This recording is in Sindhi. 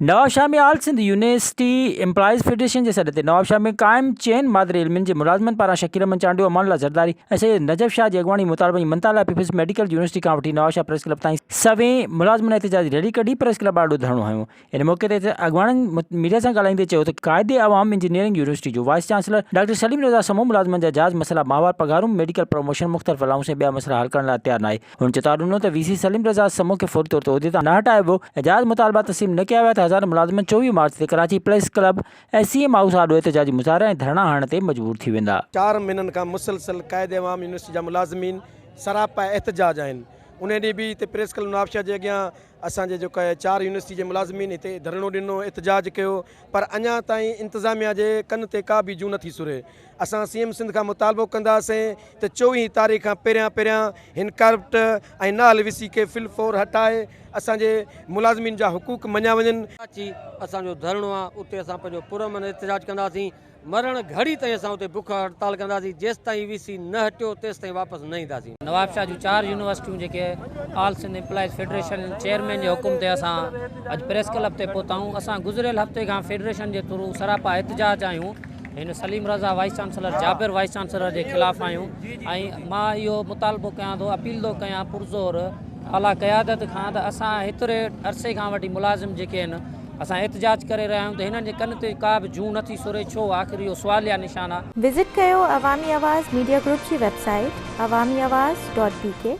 Nawabshah ۾ all Sindh university employees federation جي سڏ تي نوابشاهه ۾ قائم چئن مادري علمين جي ملازمن پاران شڪيل احمد چانڊيو، امان الله زرداري ۽ سيد نجف شاهه جي اڳواڻي مطالبن جي مڃتا لاء پيپلز ميڊيڪل يونيورسٽي کان وٺي نوابشاهه پريس ڪلب تائين سوين ملازمن احتجاجي ريلي ڪڍي پريس ڪلب آڏو ڌرڻو هنيو. ان موقعي تي اڳواڻن ميڊيا سان ڳالهائيندي چيو ته قائد عوام انجنيئرنگ يونيورسٽي جو vice chancellor doctor Saleem Raza Samoon ملازمن جا جائز مسئلا ماهوار پگهارون، ميڊيڪل پروموشن، مختلف الائونس ۽ ٻيا مسئلا حل ڪرڻ لاء تيار ناهي. هن چتاء ڏنو ته وي سي سليم رضا سمون کي فوري طور تي عهدي تان نه هٽايو ويو ۽ جائز مطالبا تسليم نه ڪيا ويا ته هزارين ملازمن 24 مارچ تي Karachi press club ۽ C M house آڏو احتجاجي مظاهرا ۽ ڌرڻا هڻڻ تي مجبور ٿي ويندا. چار مهينن کان مسلسل قائد عوام يونيورسٽي جا ملازمين سراپا احتجاج آهن. انهي ڏينهن به هتي پريس ڪلب نوابشاهه جي اڳيان اسان جي جيڪا چار يونيورسٽي جي ملازمين هتي ڌرڻو ڏنو احتجاج ڪيو پر اڃا تائين انتظاميا جي ڪن تي ڪا به جون نٿي سري اسان سي ايم سنڌ کان مطالبو ڪنداسين ته چوويهين تاريخ کان پهريان پهريان هن ڪرپٽ ۽ نااهل وي سي کي فل فور هٽائي اسان جي ملازمين جا حقوق مڃيا وڃن. اچي اسان جو ڌرڻو آ اتي اسان پنهنجو پرامن احتجاج ڪنداسين مرڻ گهڙي تائين اسان اتي بک هڙتال ڪنداسين، جيستائين وي سي نه هٽيو تيستائين واپس نه اينداسين. نوابشاهه جون چار يونيورسٽيون جيڪي آل سنڌ ايمپلائيز فيڊريشن چيئرمين جي حڪم تي اسان اڄ پريس ڪلب تي پهتا آهيون اسان گذريل هفتي کان فيڊريشن جي ٿرو سراپا احتجاج آهيون هن Saleem Raza vice chancellor Jabir vice chancellor جي خلاف آهيون ۽ مان اهو مطالبو ڪيان ٿو اپيل ٿو ڪيان پرزور اعليٰ قيادت کان ته اسان هيتري عرصي کان وٺي ملازم جيڪي آهن اسان احتجاج ڪري رهيا آهيون ته هنن جي ڪن تي ڪا به جون نٿي سري ڇو آخر اهو سواليا نشان آ. وزٽ ڪيو عوامي آواز ميڊيا گروپ جي website Awami Awaz dot B K.